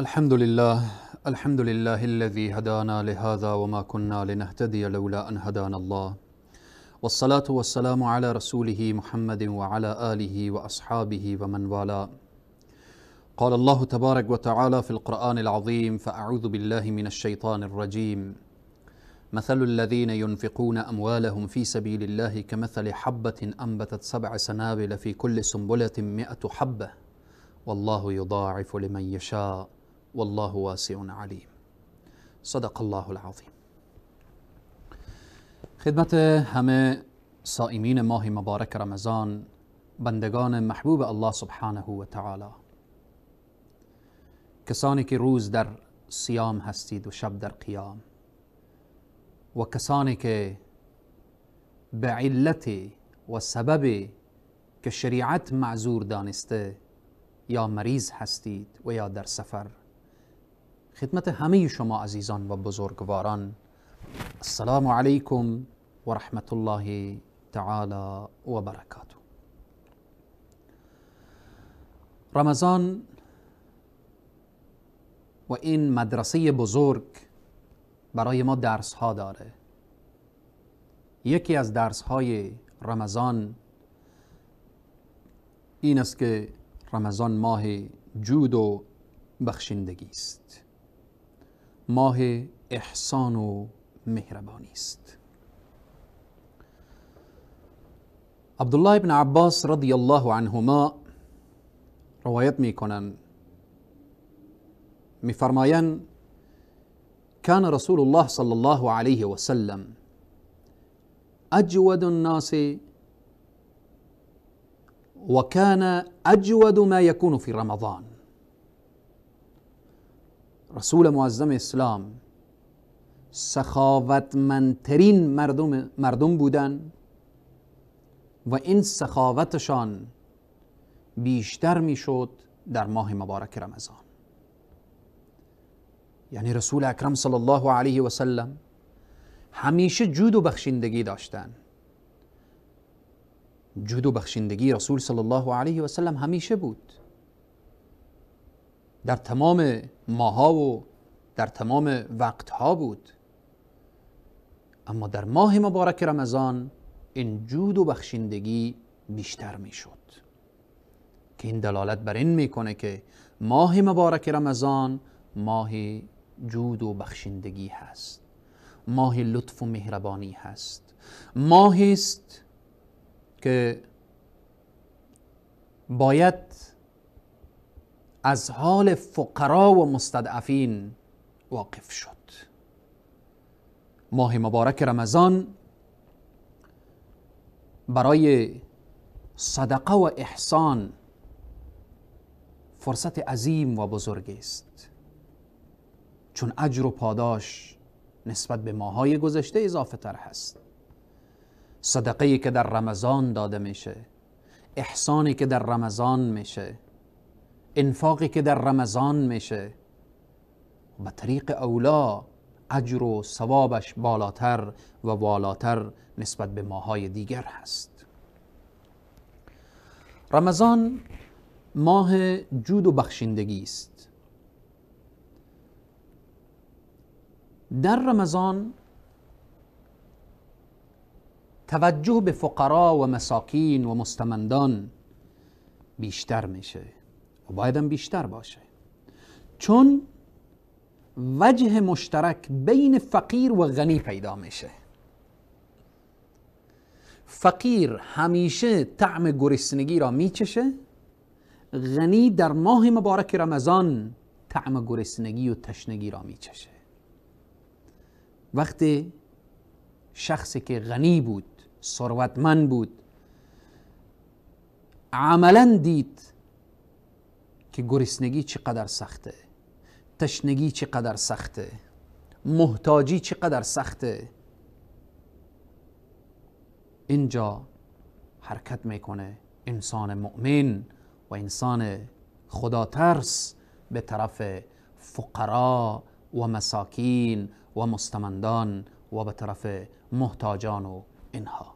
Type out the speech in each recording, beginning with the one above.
الحمد لله، الحمد لله الذي هدانا لهذا وما كنا لنهتدي لولا أن هدانا الله، والصلاة والسلام على رسوله محمد وعلى آله وأصحابه ومن والاه. قال الله تبارك وتعالى في القرآن العظيم: فأعوذ بالله من الشيطان الرجيم. مثل الذين ينفقون أموالهم في سبيل الله كمثل حبة أنبتت 7 سنابل في كل سنبلة 100 حبة والله يضاعف لمن يشاء والله واسع علیم. صدق الله العظیم. خدمت همه صائمین ماه مبارک رمضان، بندگان محبوب الله سبحانه و تعالی، کسانی که روز در صیام هستید و شب در قیام، و کسانی که به علت و سبب که شریعت معذور دانسته یا مریض هستید و یا در سفر، خدمت همه شما عزیزان و بزرگواران، السلام علیکم و رحمت الله تعالی و برکاته. رمضان و این مدرسه بزرگ برای ما درس ها داره. یکی از درس های رمضان این است که رمضان ماه جود و بخشندگی است، ماه احسان و مهربانی است. عبدالله بن عباس رضی الله عنهما روایت میکنن، میفرمایند: كان رسول الله صلى الله عليه وسلم أجود الناس وكان أجود ما يكون في رمضان. رسول معظم اسلام سخاوتمندترین مردم بودن و این سخاوتشان بیشتر میشد در ماه مبارک رمضان. یعنی رسول اکرم صلی الله علیه و سلم همیشه جود و بخشندگی داشتن. جود و بخشندگی رسول صلی الله علیه و سلم همیشه بود، در تمام ماها و در تمام وقتها بود، اما در ماه مبارک رمضان این جود و بخشندگی بیشتر میشد، که این دلالت بر این میکنه که ماه مبارک رمضان ماه جود و بخشندگی هست، ماه لطف و مهربانی هست، ماهی است که باید از حال فقرا و مستضعفین واقف شد. ماه مبارک رمضان برای صدقه و احسان فرصت عظیم و بزرگ است، چون اجر و پاداش نسبت به ماهای گذشته اضافه تر هست. صدقه‌ای که در رمضان داده میشه، احسانی که در رمضان میشه، انفاقی که در رمضان میشه، به طریق اولا اجر و ثوابش بالاتر و والاتر نسبت به ماهای دیگر هست. رمضان ماه جود و بخشندگی است. در رمضان توجه به فقرا و مساکین و مستمندان بیشتر میشه و باید هم بیشتر باشه، چون وجه مشترک بین فقیر و غنی پیدا میشه. فقیر همیشه طعم گرسنگی را میچشه، غنی در ماه مبارک رمضان طعم گرسنگی و تشنگی را میچشه. وقتی شخصی که غنی بود، ثروتمند بود، عملا دید که گرسنگی چقدر سخته، تشنگی چقدر سخته، محتاجی چقدر سخته، اینجا حرکت میکنه انسان مؤمن و انسان خداترس به طرف فقرا و مساکین و مستمندان و به طرف محتاجان و اینها.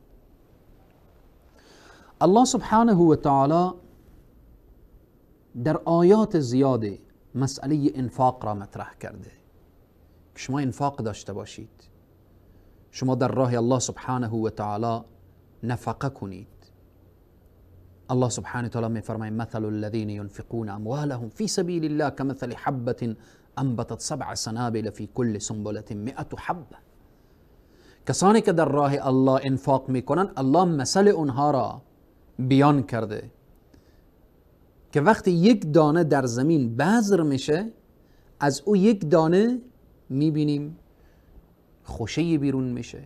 الله سبحانه و تعالی در آیات زیاده مسئله انفاق را مطرح کرده که شما انفاق داشته باشید، شما در راه الله سبحانه و تعالی نفقه کنید. الله سبحانه و تعالی میفرماید مثل الذين ينفقون اموالهم في سبيل الله كمثل حبة انبتت سبع سنابل في كل سنبلة 100 حبة. کسانی که در راه الله انفاق میکنن، الله مثل اونها را بیان کرده که وقتی یک دانه در زمین بذر میشه، از او یک دانه میبینیم خوشه بیرون میشه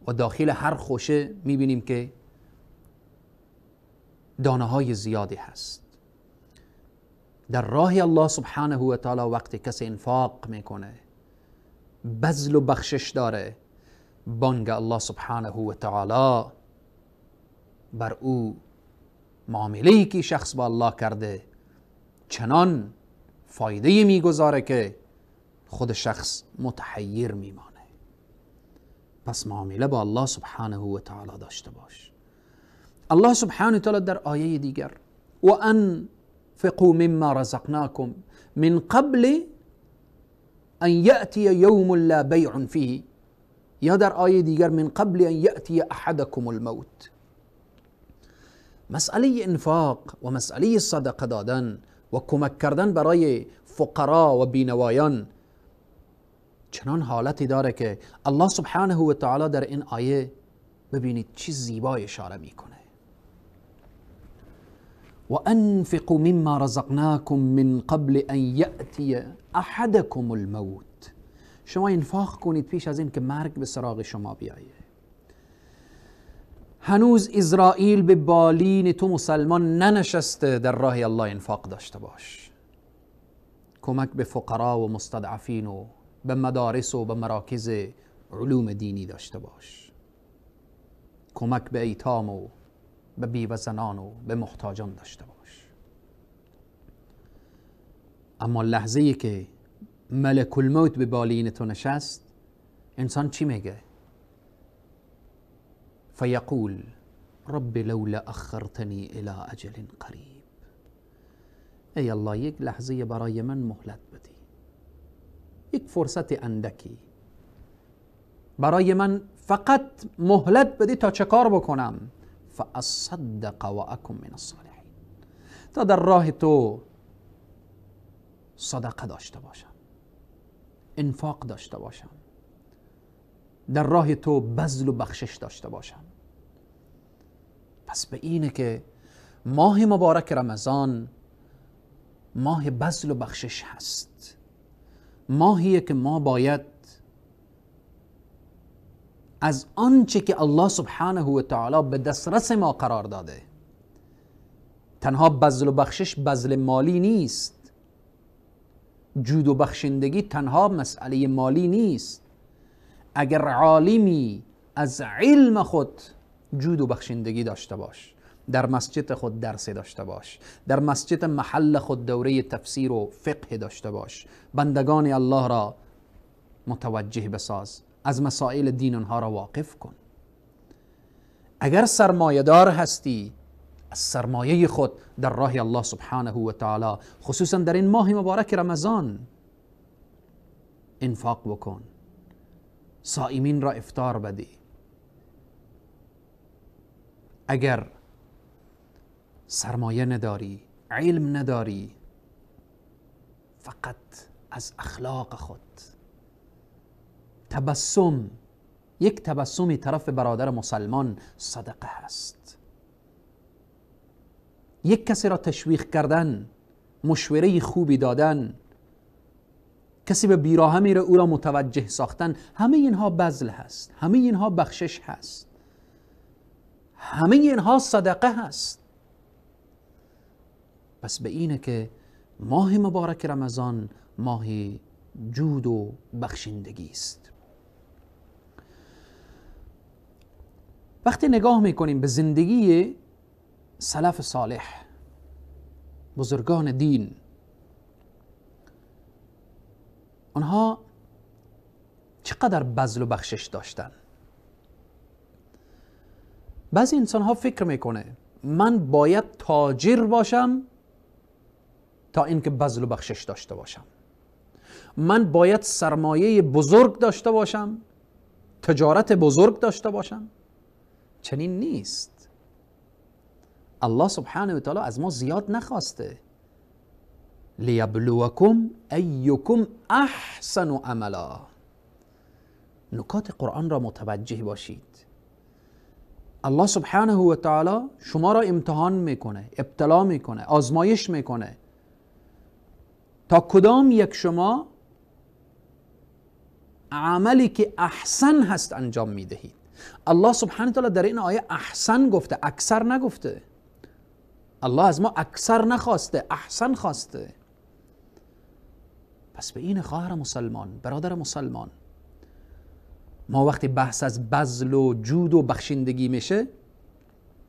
و داخل هر خوشه میبینیم که دانه های زیادی هست. در راه الله سبحانه و تعالی وقتی کسی انفاق میکنه، بذل و بخشش داره، بانگ الله سبحانه و تعالی بر او معامله‌ای که شخص با الله کرده چنان فایده میگذاره که خود شخص متحیر میمانه. پس معامله با الله سبحانه و تعالی داشته باش. الله سبحانه و تعالی در آیه دیگر و انفقوا مما رزقناکم من قبل ان یأتی یوم لا بیع فیه، یا در آیه دیگر من قبل ان یأتی احدکم الموت. مسئله انفاق و مسئله صدقه دادن و کمک کردن برای فقرا و بینوایان چنان حالتی داره که الله سبحانه و تعالی در این آیه ببینید چی زیبا اشاره میکنه. و انفقوا مما رزقناکم من قبل ان یأتی احدکم الموت. شما انفاق کنید پیش از این که مرگ به سراغ شما بیایه. هنوز اسرائیل به بالین تو مسلمان ننشسته، در راه الله انفاق داشته باش. کمک به فقرا و مستضعفین و به مدارس و به مراکز علوم دینی داشته باش. کمک به ایتام و به بیوه زنان و به محتاجان داشته باش. اما لحظه ای که ملک الموت به بالین تو نشست، انسان چی میگه؟ فیقول رب لولا اخرتنی الى اجل قریب. ای الله یک لحظه برای من مهلت بدی، یک فرصت اندکی برای من فقط مهلت بدی تا چه کار بکنم؟ فاصدق و اکن من الصالحین، تا در راه تو صدقه داشته باشم، انفاق داشته باشم، در راه تو بذل و بخشش داشته باشم. پس به اینه که ماه مبارک رمضان ماه بذل و بخشش هست، ماهیه که ما باید از آنچه که الله سبحانه و تعالی به دسترس ما قرار داده، تنها بذل و بخشش بذل مالی نیست، جود و بخشندگی تنها مسئله مالی نیست. اگر عالمی از علم خود جود و بخشندگی داشته باش، در مسجد خود درس داشته باش، در مسجد محل خود دوره تفسیر و فقه داشته باش، بندگان الله را متوجه بساز، از مسائل دین آنها را واقف کن. اگر سرمایه دار هستی، از سرمایه خود در راه الله سبحانه و تعالی، خصوصا در این ماه مبارک رمضان، انفاق بکن، صائمین را افطار بدی. اگر سرمایه نداری، علم نداری، فقط از اخلاق خود، تبسم، یک تبسمی طرف برادر مسلمان صدقه هست. یک کسی را تشویق کردن، مشوره خوبی دادن، کسی به بیراهه میره او را متوجه ساختن، همه اینها بذل هست، همه اینها بخشش هست، همه اینها صدقه هست. پس به اینه که ماه مبارک رمضان ماه جود و بخشندگی است. وقتی نگاه میکنیم به زندگی سلف صالح، بزرگان دین، آنها چقدر بذل و بخشش داشتن. بعضی انسان ها فکر میکنه من باید تاجر باشم تا تا اینکه بذل و بخشش داشته باشم. من باید سرمایه بزرگ داشته باشم، تجارت بزرگ داشته باشم. چنین نیست. الله سبحانه و تعالی از ما زیاد نخواسته. لیبلوکم ایکم احسن عملا. نکات قرآن را متوجه باشید. الله سبحانه و تعالی شما را امتحان میکنه، ابتلا میکنه، آزمایش میکنه تا کدام یک شما عملی که احسن هست انجام میدهید. الله سبحانه و تعالی در این آیه احسن گفته، اکثر نگفته. الله از ما اکثر نخواسته، احسن خواسته. پس به این خواهر مسلمان، برادر مسلمان، ما وقتی بحث از بذل و جود و بخشندگی میشه،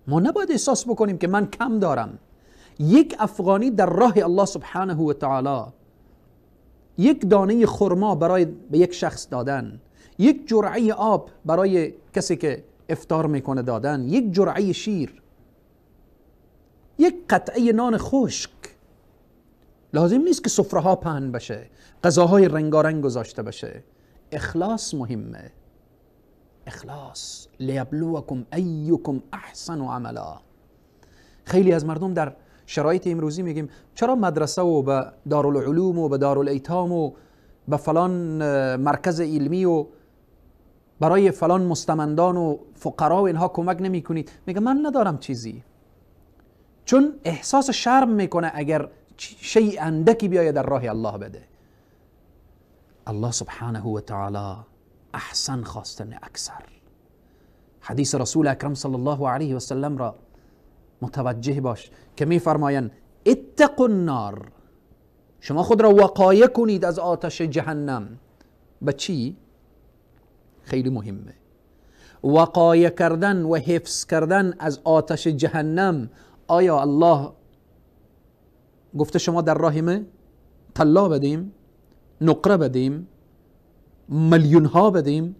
ما نباید احساس بکنیم که من کم دارم. یک افغانی در راه الله سبحانه و تعالی، یک دانه خرما برای به یک شخص دادن، یک جرعه آب برای کسی که افطار میکنه دادن، یک جرعه شیر، یک قطعه نان خشک. لازم نیست که سفره ها پهن بشه، غذاهای رنگارنگ گذاشته بشه. اخلاص مهمه. اخلاص. لیبلوکم ایکم احسن عملا. خیلی از مردم در شرایط امروزی میگیم چرا مدرسه و به دارالعلوم و به دارالایتام و به فلان مرکز علمی و برای فلان مستمندان و فقرا و اینها کمک نمی کنید؟ میگه من ندارم چیزی. چون احساس شرم میکنه اگر شیء اندکی بیاید در راه الله بده. الله سبحانه و تعالی احسن خواسته، نه اکثر. حدیث رسول اکرم صلی الله علیه و سلم را متوجه باش که میفرمایند اتقوا النار، شما خود را وقایه کنید از آتش جهنم. به چی؟ خیلی مهمه. وقایه کردن و حفظ کردن از آتش جهنم. آیا الله گفته شما در راه ما طلا بدیم، نقره بدیم، میلیون ها بدیم؟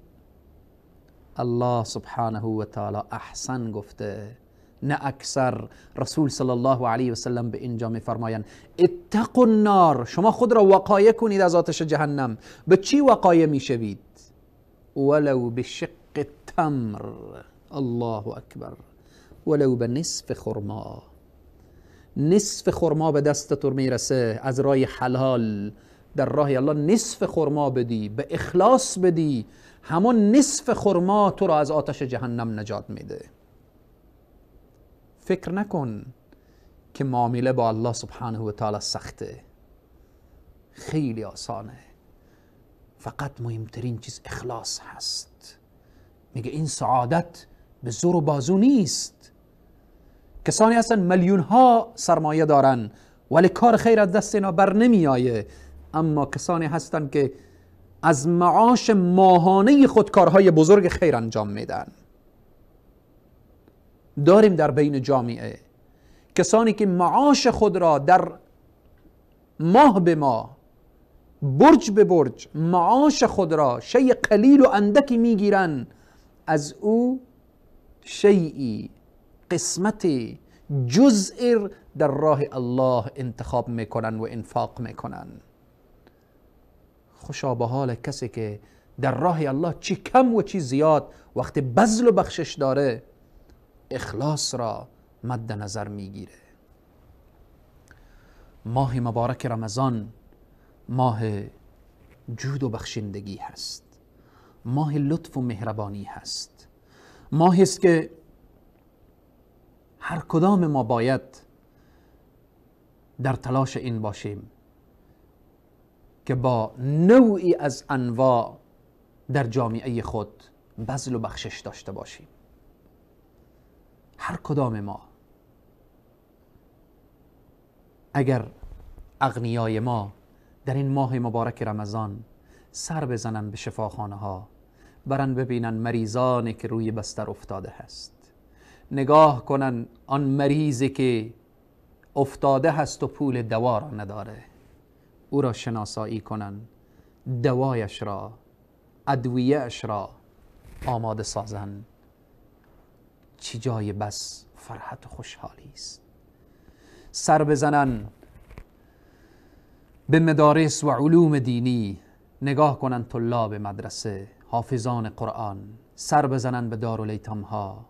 الله سبحانه و تعالی احسن گفته، نه اکثر. رسول صلی الله علیه و سلم به اینجا میفرمایند اتقوا النار، شما خود را وقایه کنید از آتش جهنم. به چی وقایه میشوید؟ ولو بشق التمر. الله اکبر. ولو به نصف خرما. نصف خرما به دست تو میرسه از راه حلال. در راه الله نصف خرما بدی، به اخلاص بدی، همون نصف خرما تو را از آتش جهنم نجات میده. فکر نکن که معامله با الله سبحانه و تعالی سخته. خیلی آسانه. فقط مهمترین چیز اخلاص هست. میگه این سعادت به زور و بازو نیست. کسانی هستن میلیون ها سرمایه دارن ولی کار خیر از دست اینا بر نمی آیه. اما کسانی هستن که از معاش ماهانه خود کارهای بزرگ خیر انجام میدن. داریم در بین جامعه کسانی که معاش خود را در ماه به ماه، برج به برج، معاش خود را شیء قلیل و اندکی میگیرن، از او شیئی، قسمتی، جزء در راه الله انتخاب میکنن و انفاق میکنن. خوشا به حال کسی که در راه الله چی کم و چی زیاد وقتی بذل و بخشش داره اخلاص را مد نظر میگیره. ماه مبارک رمضان ماه جود و بخشندگی هست، ماه لطف و مهربانی هست، ماهی است که هر کدام ما باید در تلاش این باشیم که با نوعی از انواع در جامعه خود بذل و بخشش داشته باشیم. هر کدام ما اگر اغنیای ما در این ماه مبارک رمضان سر بزنن به شفاخانه ها، برن ببینن مریضانی که روی بستر افتاده هست، نگاه کنن آن مریضی که افتاده هست و پول دوا را نداره، او را شناسایی کنن، دوایش را، ادویه‌اش را آماده سازن، چی جای بس فرحت و خوشحالی است. سر بزنن به مدارس و علوم دینی نگاه کنن، طلاب مدرسه، حافظان قرآن، سر بزنن به دارالیتام ها،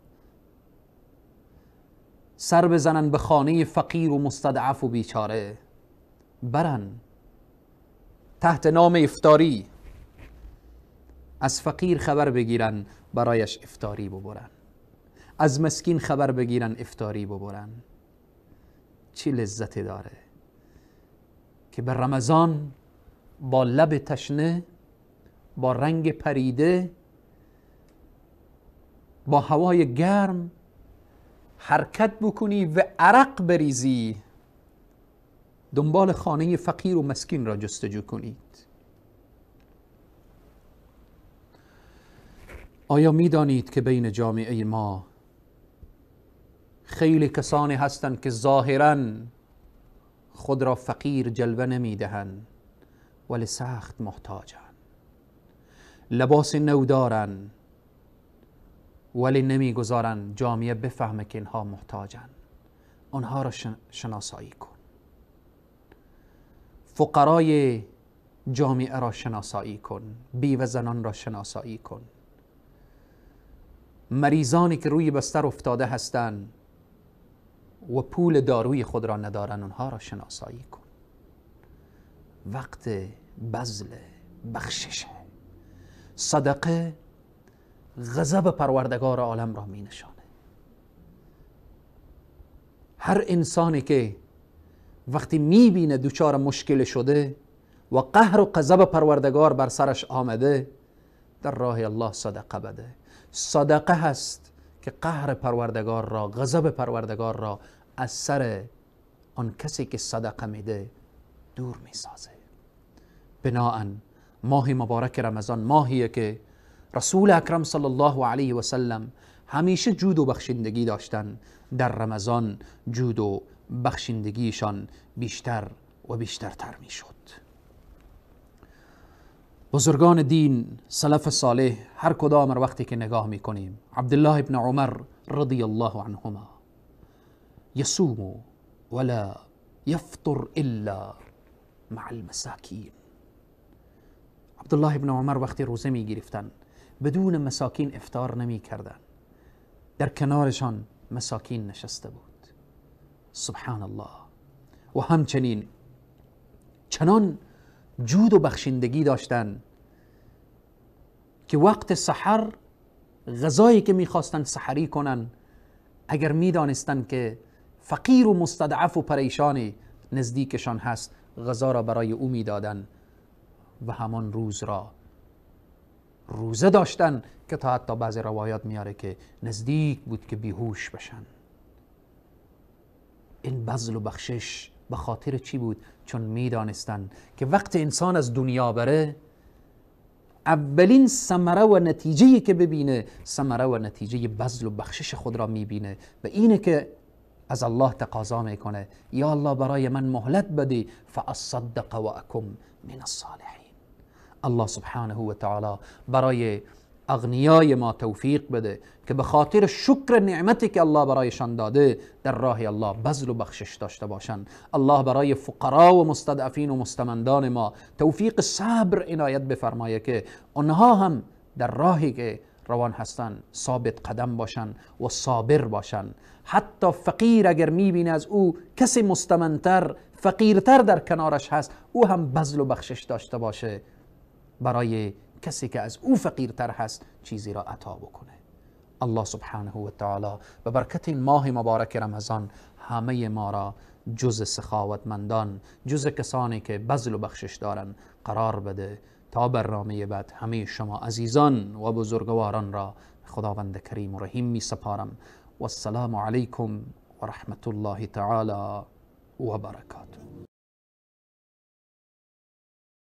سر بزنن به خانه فقیر و مستضعف و بیچاره، برن تحت نام افطاری از فقیر خبر بگیرن، برایش افطاری ببرن، از مسکین خبر بگیرن، افطاری ببرن. چی لذتی داره که به رمضان با لب تشنه، با رنگ پریده، با هوای گرم حرکت بکنی و عرق بریزی، دنبال خانه فقیر و مسکین را جستجو کنید. آیا میدانید که بین جامعه ما خیلی کسانی هستند که ظاهراً خود را فقیر جلوه نمیدهند ولی سخت محتاجند، لباس نو دارند ولی نمیگذارند جامعه بفهمه که اینها محتاجند. آنها را شناسایی کن، فقرای جامعه را شناسایی کن، بیوه زنان را شناسایی کن، مریضانی که روی بستر افتاده هستند و پول داروی خود را ندارند آنها را شناسایی کن. وقت بذل، بخشش، صدقه غضب پروردگار عالم را می نشانه. هر انسانی که وقتی می بینه دچار مشکل شده و قهر و غضب پروردگار بر سرش آمده، در راه الله صدقه بده. صدقه هست که قهر پروردگار را، غضب پروردگار را از سر آن کسی که صدقه میده دور میسازه. بناءً ماه مبارک رمضان ماهیه که رسول اکرم صلی الله علیه و سلم همیشه جود و بخشندگی داشتن. در رمضان جود و بخشندگیشان بیشتر و بیشترتر میشد. بزرگان دین، سلف صالح، هر کدام وقتی که نگاه میکنیم، عبدالله ابن عمر رضی الله عنهما یصوم ولا یفطر الا مع المساکین. عبدالله ابن عمر وقتی روزه میگرفتن بدون مساکین افطار نمیکردن، در کنارشان مساکین نشسته بود. سبحان الله. و همچنین چنان جود و بخشندگی داشتن که وقت سحر غذایی که میخواستن سحری کنن، اگر میدانستن که فقیر و مستضعف و پریشانی نزدیکشان هست، غذا را برای او میدادن و همان روز را روزه داشتن که تا حتی بعضی روایات میاره که نزدیک بود که بیهوش بشن. این بذل و بخشش به خاطر چی بود؟ چون میدانستن که وقت انسان از دنیا بره، اولین ثمره و نتیجه‌ای که ببینه، ثمره و نتیجه بذل و بخشش خود را میبینه و اینه که از الله تقاضا میکنه، یا الله برای من مهلت بدی، فاصدق و اکم من الصالحین. الله سبحانه و تعالی برای اغنیای ما توفیق بده که به خاطر شکر نعمتی که الله برایشان داده در راه الله بذل و بخشش داشته باشند. الله برای فقرا و مستضعفین و مستمندان ما توفیق صبر عنایت بفرمایه که آنها هم در راهی که روان هستند ثابت قدم باشند و صابر باشند. حتی فقیر اگر میبینه از او کسی مستمندتر، فقیرتر در کنارش هست، او هم بذل و بخشش داشته باشه، برای کسی که از او فقیرتر هست چیزی را عطا بکنه. الله سبحانه و تعالی به برکت این ماه مبارک رمضان همه ما را جز سخاوتمندان، جز کسانی که بذل و بخشش دارن قرار بده. تا برنامه بعد همه شما عزیزان و بزرگواران را خداوند کریم و رحیم می سپارم. والسلام علیکم و رحمت الله تعالی و برکاته.